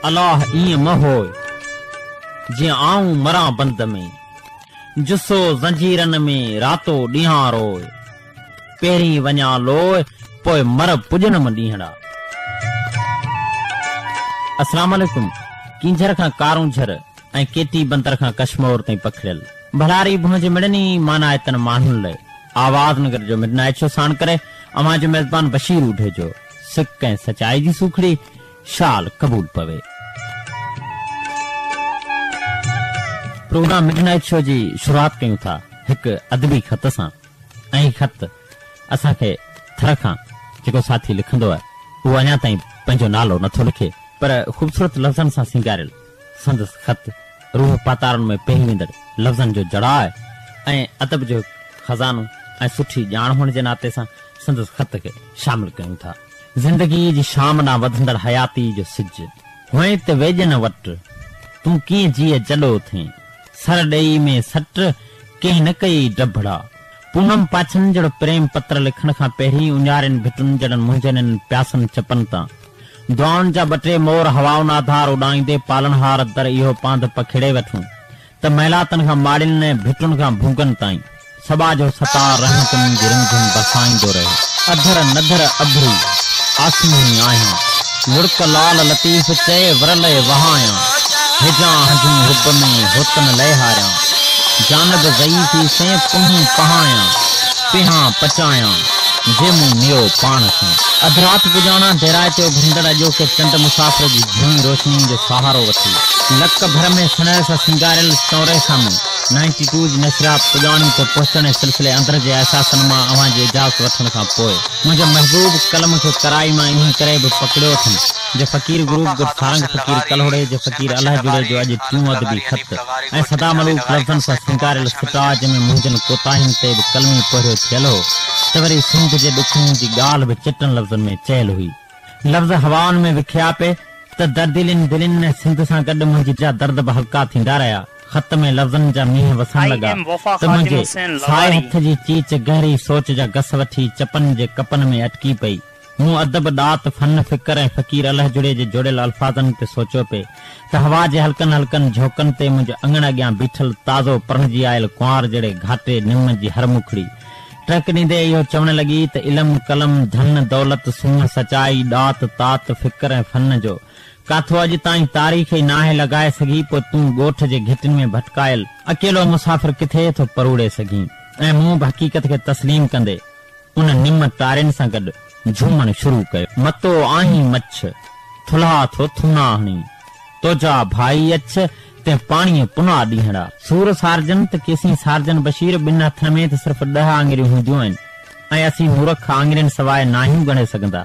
الله ائين م هوء، جيئن آئون مران بند ۾. جسو زنجيرن ۾، راتو ڏينهان روء. پهرين وڃان لوء، پوء مر پڄنم ڏينهڙا. اسلام عليڪم ڪينجهر کان ڪارونجهر ۽ ڪيٽي بندر کان ڪشمور تائين پکڙيل ڀلاري ڀونء جي مڙني مانائتن ماڻهن لئه آواز نگر جو مڊ نائيٽ شو ساڻ ڪري اوهان جو ميزبان بشير اوڍيجو سڪ ۽ سچائي جي سوکڙي شال قبول پوي. پروگرام مڊ نائيٽ شو جي شروعات ڪيون ٿا هڪ ادبي خط سان ۽ هي خط اسان کي ٿر کان جيڪو ساٿي لکندو آهي اهو اڃا تائين پنهنجو نالو نٿو لکي پر خوبصورت لفظن سان سينگاريل سندس خط روح پاتارن ۾ پيهي ويندڙ لفظن جو جڙاء ۽ ادب جو هڪ خزانو ۽ سٺي ڄاڻ هئڻ جي ناتي سان سندس خط کي شامل ڪيون ٿا. زندگيء جي شام ڏانهن وڌندڙ حياتيء جو سج. هونئن ته ويڄن وٽ، تون ڪيئن جيء جڏو ٿئين. سر ڏيئي ۾ سٽ، ڪنهن نه ڪئي ڊڀڙا. پونم پاڇن جهڙو پريم پتر لکڻ کان پهرين اڃارين ڀٽن جهڙن منهنجن انهن پياسن چپن تان دعائن جا ٻه ٽي مور هوائن آڌار اڏائيندي پالڻهار در اهو پانڌ پکيڙي وٺون ته محلاتن کان ماڙين ۽ ڀٽن کان ڀونگن تائين سٻاجهو ستار رحمتن جي رمجهم برسائيندو رهي. اڌر نڌر اڀري آسماني آهيان. لڙڪ لال لطيف چئي ورلي وهايان. هجان هنجون حب ۾ هوتن لئه هاريان. جانب ضعيفي سين پنهون پهايان. پيهان پچايان، جي مون نيو پاڻ سين. اڌ رات پڄاڻان ديرائتي اڀرندڙ اڄوڪي چنڊ مسافر جي جهيڻي روشنيء جو سهارو وٺي، لڪ ڀر ۾ سڻهه سان سينگاريل چونري سامهون، نائنٽي ٽو جي نشريات پڄاڻي تي پهچڻ ۽ سلسلي اندر جي احساسن مان اوهان جي اجازت وٺڻ کان پوء، منهنجي محبوب قلم کي ڪرائي مان انهي ڪري به پڪڙيو اٿم، جو فقير گروپ وفا ڳوٺ خادم سارنگ حسين فقير لغاري، ڪلهوڙي جي حسين فقير بخش الهه جڙي لغاري، جو اڄ حنيف ٽيون لغاري، ادبي حنيف خط لغاري ۽ ڳوٺ سدا جاويد ملوڪ لغاري لفظن سان کان صاحب سينگاريل پروگرام ۾ شامل سٽاء ٿيا. جنهن ۾ منهنجن ڪوتاهين تي به قلمي پورهيو ٿيل هو ته وري سنڌ جي ڏکن جي ڳالهه به چٽن لفظن ۾ چيل هئي. لفظ هوائن ۾ وکريا پئي ته درديلين دلين ۽ سنڌ سان گڏ منهنجي جا درد به هلڪا ٿيندا رهيا. خط ۾ لفظن جا مينهن وسڻ آئي لڳا ايم وفا ته خادم منهنجي حسين سائي لغاري. هٿ جي چيچ گهري سوچ جا گس وٺي چپن جي ڪپن ۾ اٽڪي پئي. مون ادب، ڏات، فن، فڪر ۽ فقير الهه جڙي جي جوڙيل الفاظن تي سوچيو پئي ته هوا جي هلڪن هلڪن جهوڪن تي منهنجي اڱڻ اڳيان بيٺل تازو پرڻجي آيل ڪنوار جهڙي گهاٽي نم جي هر مکڙي ٽهڪ ڏيندي اهو چوڻ لڳي ته علم، قلم، ڌن، دولت، سونهن، سچائي، ڏات، تات، فڪر ۽ فن جو ڪاٿو اڄ تائين تاريخ ئي ناهي لڳائي سگهي پوء تون ڳوٺ جي گهٽين ۾ ڀٽڪايل اڪيلو مسافر ڪٿي ٿو پروڙي سگهين ۽ مون به حقيقت کي تسليم ڪندي ان نم ٽارين سان گڏ جهومڻ شروع ڪيو. متو آهين مڇ، ٿلها ٿو ٿونا هڻين، توجا ڀائي اڇ، تنهن پاڻيء پنا ڏينهڙا. سور سارجن ته ڪيسين سارجن بشير، ٻن هٿن ۾ ته صرف ڏهه آڱريون هونديون آهن ۽ اسين مورک آڱرين سواء ناهيون ڳڻي سگهندا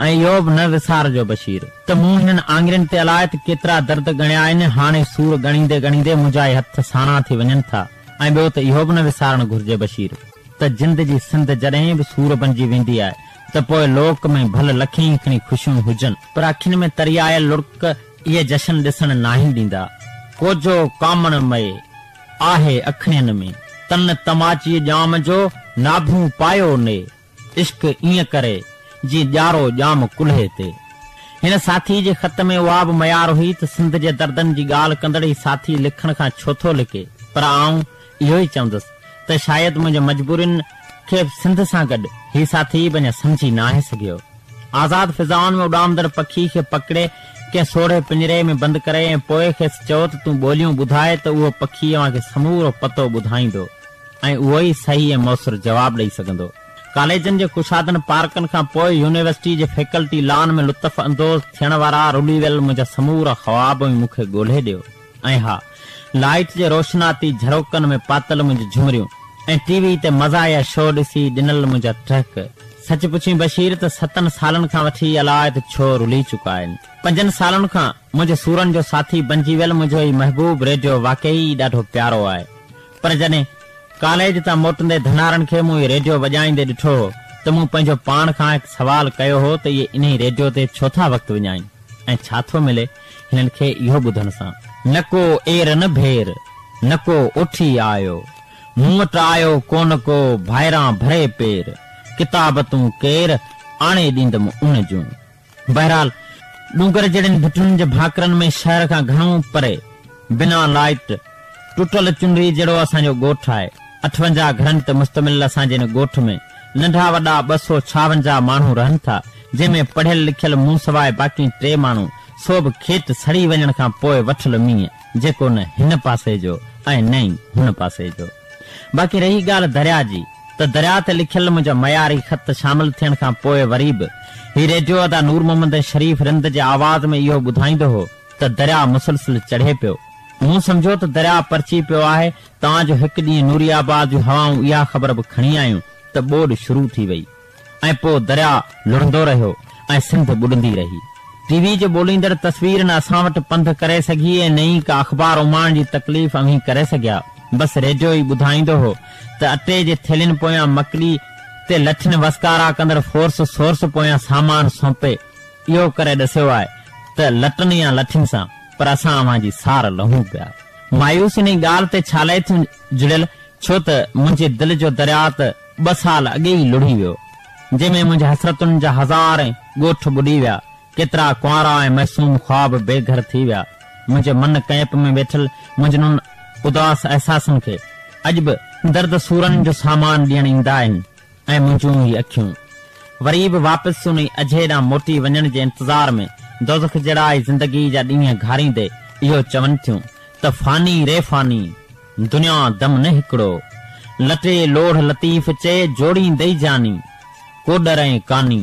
۽ اهو به نه وسارجو بشير، ته مون هنن آڱرين تي الائي ته ڪيترا درد ڳڻيا آهن، هاڻي سور ڳڻيندي ڳڻيندي منهنجا اهي هٿ ساڻا ٿي وڃن ٿا ۽ ٻيو ته اهو به نه وسارڻ گهرجي بشير. ته جند جي سنڌ جڏهن به سور بنجي ويندي آهي ته پوء لوڪ ۾ ڀل لکين کڻي خوشيون هجن، پر اکين ۾ تري آيل لڙڪ اهي جشن ڏسڻ ناهن ڏيندا. ڪوجهو ڪامڻ مئي، آهي اکڙين ۾. تن تماچيء ڄام جو، ناڀون پايو ني. عشق ائين ڪري، جيئن ڄارو ڄام ڪلهي تي. هن ساٿيء جي خط ۾ اها به ميار هئي ته سنڌ جي دردن جي ڳالهه ڪندڙ هي ساٿي لکڻ کان ڇو ٿو لڪي، پر آئون اهو ئي چوندس ته شايد منهنجي مجبورين کي سنڌ سان گڏ هي ساٿي به اڃا سمجهي ناهي سگهيو. آزاد فضائن ۾ اڏامندڙ پکي کي پڪڙي ڪنهن سوڙهي پڃري ۾ بند ڪري ۽ پوء کيس چئو ته تون ٻوليون ٻڌاء ته اهو پکي اوهان کي سمورو پتو ٻڌائيندو ۽ اهو ئي صحيح ۽ موثر جواب ڏئي سگهندو. ڪاليجن جي ڪشادن پارڪن کان پوء يونيورسٽي جي فيڪلٽي لان ۾ لطف اندوز ٿيڻ وارا رلي ويل منهنجا سمورا خواب اوهين مون کي ڳولهي ڏيو. ۽ ها، لائيٽ جي روشناتي جهروڪن ۾ پاتل منهنجون جهمريون ۽ ٽي وي تي مزاحيه شو ڏسي ڏنل منهنجا ٽهڪ. سچ پڇين بشير ته ستن سالن کان وٺي الاء ته ڇو رلي چڪا آهن. پنجن سالن کان منهنجي سورن جو ساٿي بنجي ويل منهنجو هي محبوب ريڊيو واقعي ئي ڏاڍو پيارو آهي. پر جڏهن ڪاليج تان موٽندي ڌنارن کي مون هي ريڊيو وڄائيندي ڏٺو هو ته مون پنهنجو پاڻ کان هڪ سوال ڪيو هو ته اهي انهي ريڊيو تي ڇو ٿا وقت وڃائين ۽ ڇا ٿو ملي هنن کي اهو ٻڌڻ سان. نه ڪو اير نه ڀير، نه ڪو اوٺي آيو، مون وٽ آيو ڪونه ڪو ڀائران ڀري پير، ڪتابتون ڪير، آڻي ڏيندم ان جون. بهرحال ڏونگر جهڙين ڀٽن جي ڀاڪرن ۾ شهر کان گهڻو پري، بنا لائيٽ، ٽٽل چنري جهڙو اسان جو ڳوٺ آهي. 58 گهرن تي مشتمل اسان جي هن ڳوٺ ۾ ننڍا وڏا 256 ماڻهو رهن ٿا، جنهن ۾ پڙهيل لکيل مون سواء باقي ٽي ماڻهو، سو به کيٽ سڙي وڃڻ کان پوء وٺل مينهن، جيڪو نه هن پاسي جو ۽ نه ئي هن پاسي جو. باقي رهي ڳالهه دريا جي ته دريا تي لکيل منهنجا معياري خط شامل ٿيڻ کان پوء وري به هي ريڊيو ادا نور محمد ۽ شريف رند جي آواز ۾ اهو ٻڌائيندو هو ته دريا مسلسل چڙهي پيو. مون سمجهيو ته دريا پرچي پيو آهي تان جو هڪ ڏينهن نوري آباد جون هوائون اها خبر به کڻي آيون ته ٻوڏ شروع ٿي وئي. ۽ پوء درياء لڙهندو رهيو ۽ سنڌ ٻڏندي رهي. ٽي وي جي ٻوليندڙ تصوير نه اسان وٽ پنڌ ڪري سگهي ۽ نه ئي ڪا اخبار اماڻڻ جي تڪليف اوهين ڪري سگهيا. بس ريڊيو ئي ٻڌائيندو هو ته اٽي جي ٿيلهين پويان مڪلي تي لٺين وسڪارا ڪندڙ فورس سورس پويان سامان سونپي اهو ڪري ڏسيو آهي ته لٽن يا لٺين سان پر اسان اوهان جي سار لهون پيا. مايوس انهي ڳالهه تي ڇالئي ٿيون جڙيل ڇو ته منهنجي دل جو درياء ته ٻه سال اڳي ئي لڙهي ويو، جنهن ۾ منهنجي حسرتن جا هزارين ڳوٺ ٻڏي ويا، ڪيترا ڪنوارا ۽ معصوم خواب بي گهر ٿي ويا. منهنجي من ڪئمپ ۾ ويٺل منهنجن انهن اداس احساسن کي اڄ به درد سورن جو سامان ڏيڻ ايندا آهن ۽ منهنجون هي اکيون وري به واپس انهي اجهي ڏانهن موٽي وڃڻ جي انتظار ۾ دوزخ جهڙائي زندگي جا ڏينهن گهاريندي اهو چون ٿيون ته فاني ري فاني! دنيا دم نه هڪڙو. لٽي لوڙهه لطيف چئي، جوڙيندئي جاني. ڪوڏر ۽ ڪاني،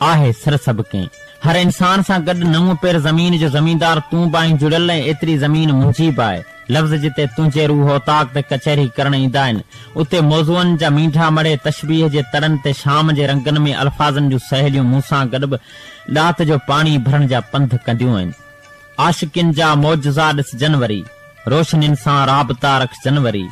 آهي سر سڀ ڪنهن. هر انسان سان گڏ نون پير زمين جو زميندار تون به آهين جڙيل ۽ ايتري زمين منهنجي به آهي. لفظ جتي تنهنجي روح اوطاق تي ڪچهري ڪرڻ ايندا آهن، اتي موضوعن جا مينڍا مڙهي تشبيهه جي تڙن تي شام جي رنگن ۾ الفاظن جون سهيليون مون سان گڏ به ڏات جو پاڻي ڀرڻ جا پنڌ ڪنديون آهن. عاشقين جا معجزا ڏسجن وري، روشنين سان رابطا رکجن وري،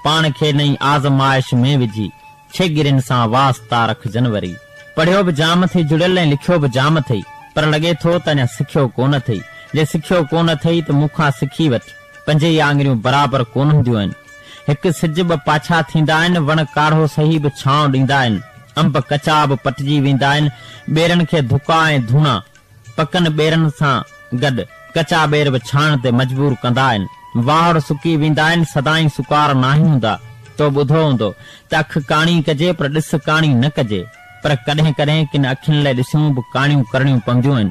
پاڻ کي نئين آزمائش ۾ وجهي، ڇيڳرين سان واسطا رکجن وري. پڙهيو به جام اٿئي جڙيل ۽ لکيو به جام اٿئي، پر لڳي ٿو ته اڃا سکيو ڪونه اٿئي. جي سکيو ڪونه اٿئي ته مون کان سکي وٺ. پنجئي آڱريون برابر ڪونه هونديون آهن. هڪ سج ٻه پاڇا ٿيندا آهن، وڻ ڪاڙهو سهي به ڇانو ڏيندا آهن، انب ڪچا به پٽجي ويندا آهن، ٻيرن کي ڌڪا ۽ ڌوڻا، پڪن ٻيرن سان گڏ ڪچا ٻير به ڇاڻڻ تي مجبور ڪندا آهن. واهڙ سڪي ويندا آهن، سدائين سڪار ناهن هوندا. تو ٻڌو هوندو ته اک ڪاڻي ڪجي پر ڏس ڪاڻي نه ڪجي. پر ڪڏهن ڪڏهن ڪن اکين لئه ڏسيون به ڪاڻيون ڪرڻيون پونديون آهن.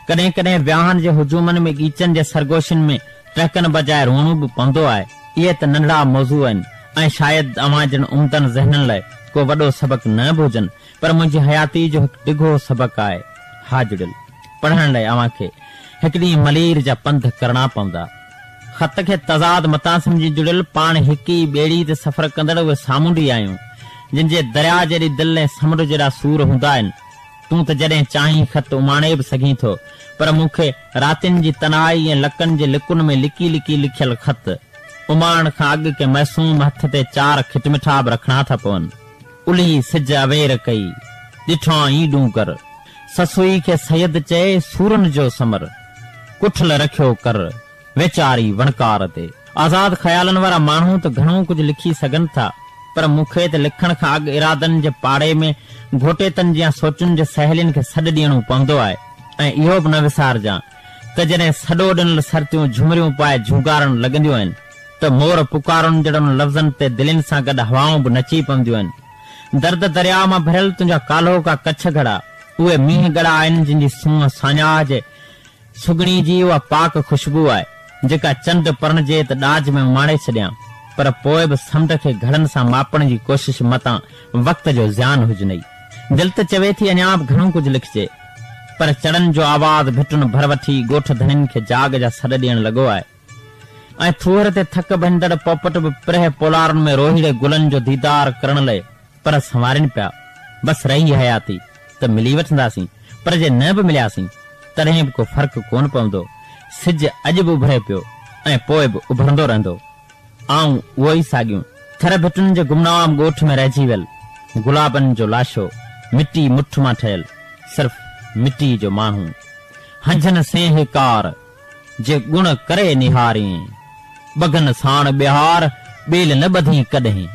ڪڏهن ڪڏهن وياهن جي هجومن ۾ ڳيچن جي سرگوشين ۾ ٽهڪن بجاء روئڻو به پوندو آهي. اهي ته ننڍڙا موضوع آهن ۽ شايد اوهان جهڙن عمدن ذهنن لئه ڪو وڏو سبق نه به هجن پر منهنجي حياتيء جو هڪ ڊگهو سبق آهي. ها جڙيل، پڙهڻ لئه اوهان کي هڪ ڏينهن ملير جا پنڌ ڪرڻا پوندا. خط کي تضاد متان سمجهي جڙيل، پاڻ هڪ ئي ٻيڙي تي سفر ڪندڙ اهي سامونڊي آهيون، جن جي درياء جيڏي دل ۽ سمنڊ جيڏا سور هوندا آهن. تون ته جڏهن چاهين خط اماڻي به سگهين ٿو، پر مون کي راتين جي تنهائي ۽ لڪن جي لڪن ۾ لڪي لڪي لکيل خط اماڻڻ کان اڳ ڪنهن معصوم هٿ تي چار کٽمٺا به رکڻا ٿا پون. الهي سج اوير ڪئي، ڏٺائين ڏونگر. سسئي کي سيد چئي، سورن جو ثمر. ڪٺل رکيو ڪر، ويچاري وڻڪار تي. آزاد خيالن وارا ماڻهو ته گهڻو ڪجهه لکي سگهن ٿا، پر مون کي ته لکڻ کان اڳ ارادن جي پاڙي ۾ گهوٽيتن جيان سوچن جي سهيلين کي سڏ ڏيڻو پوندو آهي ۽ اهو به نه وسارجان ته جڏهن سڏو ڏنل سرتيون جهمريون پائي جهونگارڻ لڳنديون آهن، ته مور پڪارن جهڙن لفظن تي دلين سان گڏ هوائون به نچي پونديون آهن. درد درياء مان ڀريل تنهنجا ڪالهوڪا ڪڇ گهڙا، اهي مينهن ڳڙا آهن جن جي سونهن ساڃاهه جي سگهڻي جي اها پاڪ خوشبو آهي، جيڪا چنڊ پرڻجي ته ڏاج ۾ اماڻي ڇڏيان، پر پوء به سمنڊ کي گهڙن سان ماپڻ جي ڪوشش متان وقت جو زيان هجنئي. دل ته چوي ٿي اڃا به گهڻو ڪجهه لکجي، پر چڙن جو آواز ڀٽن ڀر وٺي ڳوٺ ڌڻين کي جاڳ جا سڏ ڏيڻ لڳو آهي. ۽ ٿوهر تي ٿڪ ڀڃندڙ پوپٽ به پرهه پولارن ۾ روهيڙي گلن جو ديدار ڪرڻ لئه پر سنوارين پيا. بس رهي حياتي ته ملي وٺنداسين، پر جي نه به ملياسين، تڏهن به ڪو فرق ڪونه پوندو. سج اڄ به اڀري پيو ۽ پوء به اڀرندو رهندو. آئون اهو ئي ساڳيون ٿر ڀٽن جي گمنام ڳوٺ ۾ رهجي ويل گلابن جو لاشو، مٽي مٺ مان ٺهيل صرف مٽي جو ماڻهو. هنجهن سين هيڪار. جي ڳڻ ڪري نهارين، ٻگهن ساڻ ٻهار، ٻيل نه ٻڌين ڪڏهين.